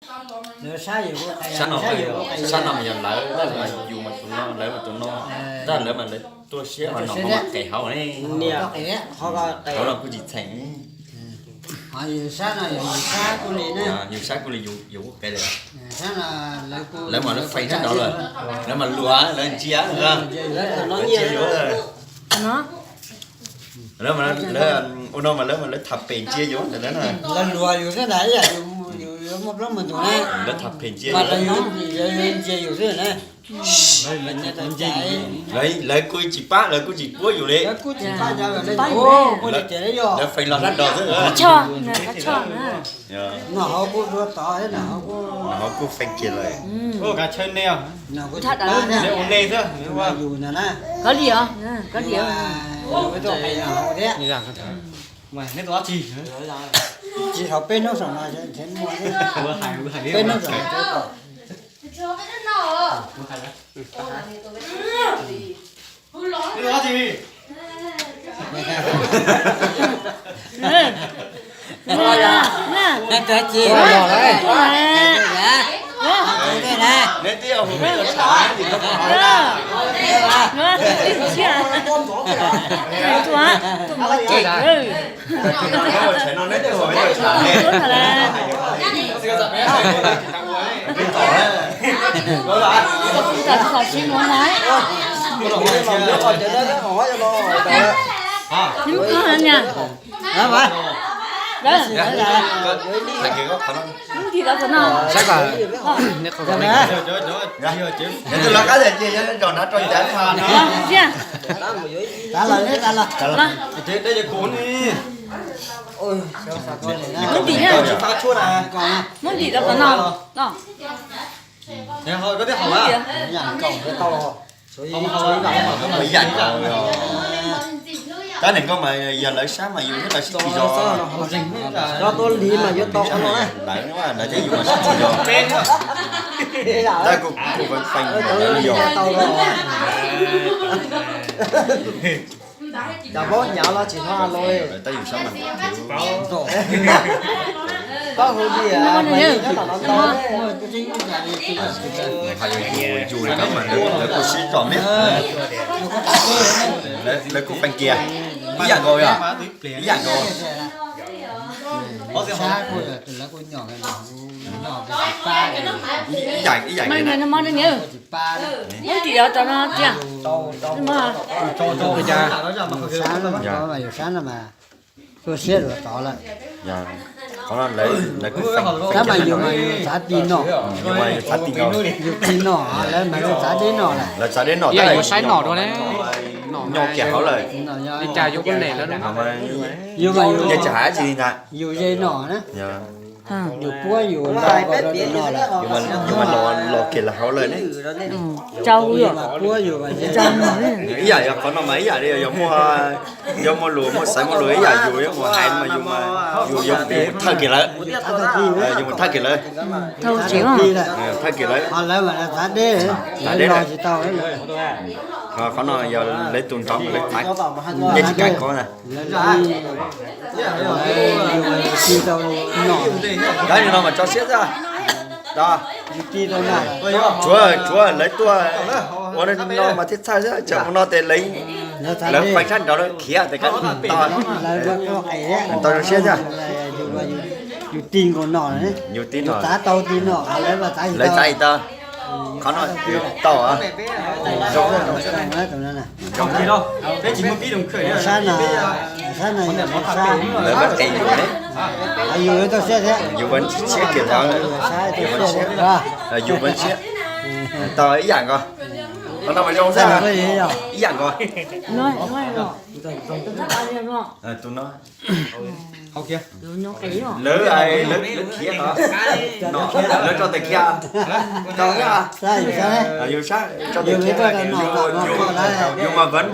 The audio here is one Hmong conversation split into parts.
Sab no, sab no mas yog lawv, lawv mas yus mas tus no, lawv mas tus no, tab lawv mas lawv tuaj siab ho no ho mas qes hauv ne. Hauv no kuj tsis txheem. Yus sab kuj li yus kuj qes lawm. Lawv mas lawv feem sab nraud lawm, lawv mas luag lawv ntsia, ntsia yuav. Lawv ua no mas lawv mas lawv tham pem ntsia yuav ntawm lawv na. Lawv luag yus xwb ntag, ib yam yus muaj plaub muaj ntug na. Lawv tham pem ntsia yuav, ntsia yus xwb na. Lawv kuj tsis pab, lawv kuj tsis puab yus li. Lawv feem los sab nraud xwb. Nws ho kuj feem kiag lawm. Koj li os, koj li os. Tsis thaum peb hnub saum no, peb hnub saum no. Saib kom neb qhov Muab ntim rau qhov no. Tab nim koj mas yog lawv sab mas yus thiab lawv sib tsis zog. Lawv thiab yus mas sib tsis zog. Tab kuv kuv feem feem lawv li yog. Cov paub hnyav los tsis tau los. Tab yus sab mas paub hu li mas yus nyob tom no tau. Hais yus yus li ko mas lawv kuj sib tsom me, lawv kuj feem kiag ib yam nkaus yog, ib yam nkaus. Ib yam ib yam. Muab ntim rau cov no tiag. Tab mas yus mas yus mas yus txav ti no, yus txav ti no, yus ti no lawv mas lawv txav deb no lawm. Lawv txav deb no, yus saib nom dua ne, nom nyob kiag hauv lawm. Li cas yus kuj nem lawv. Yus mas yus tsis hais tsis li ntag. Yus ze no na. Yus puab yus los kiag lawv hauv lawm ne. Yus mas puab yus mas ze. Ib yam yog qhov no mas ib yam li yog muaj, yog muaj lus muaj xaiv muaj lus ib yam yus yuav mus hais mas yus, yus yuav mus thawj kiag lawv. Yus mus thawj kiag lawv. Thawj kiag lawv. Txav deb, txav deb lawm. Qhov no yog lawv tus nrov mas lawv txav, nej tsis kav kov na. Tab nim no mas tso siab xwb. Tsuav, tsuav lawv tuaj ua no mas thiaj txhawj xwb, tseem mus no tes lawv feem sab nraud khiav tes kab to. Tau zoo siab xwb. Yus ti nkaus no, yus ti no, txav tau ti no, lawv txav tau. Qhov no tau. Lawv mas qis yus ne. Yus mas siab kiag lawv, yus mas siab, yus mas siab. Tau ib yam nkaus. Qhov no mas zoo xwb, ib yam nkaus. Tus no lawv, lawv khiav no, lawv tso tes khiav. Tau, yus sab tso tes khiav, yus mas vuab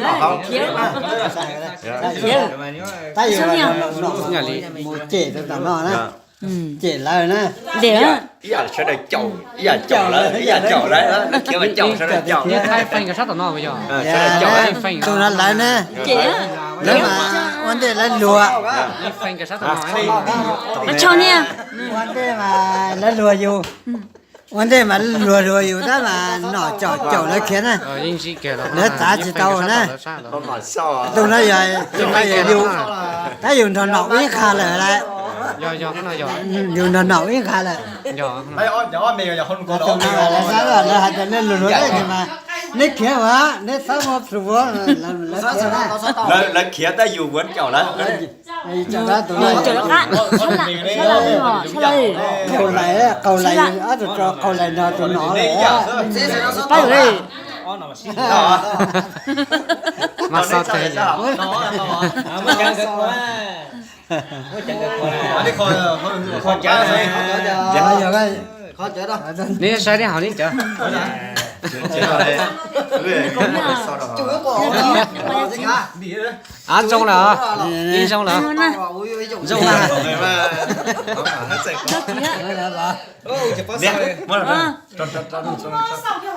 nom hauv. Mus cem rau tom no na, cem lawv na. Ib yam sawv daws caum, ib yam caum lawv, ib yam caum lawv, khiav mas caum sawv daws caum. Sawv daws caum, tus no lawv na, lawv mas Ua ntej lawv luag, ua ntej mas lawv luag yus, ua ntej mas luag luag yus tab mas nom caum caum lawv khiav na, lawv txav tsis tau na. Tus no yog, tus no yog yus, tab yus nrog nom ib qho lawm lauj, yus nrog nom ib qho lawm. Tus no lawv hais tias nej luag luag mas neb khiav mas neb txhob muab plhu, lawv khiav na. Lawv khiav tab yus vuav caum lawv. Qaug lais, qaug lais, ob tug qaug lais nrog tus nom lawm. Mas xav tes neb saib neb hauv neb cawv. Av zoo lawm, ib zoo lawm, zoo lawm.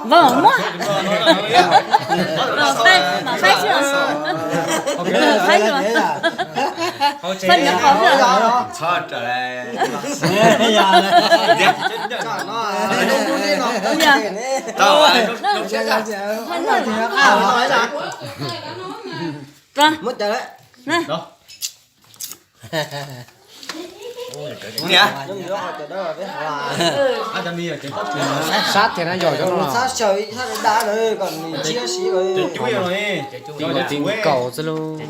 Vauv muab. Faib, faib xwb. Faib xwb. Faib nyuam qhuav xwb. Sab thiab na yog cov no. Cov cub yog no, cov cub kaus xwb lauj.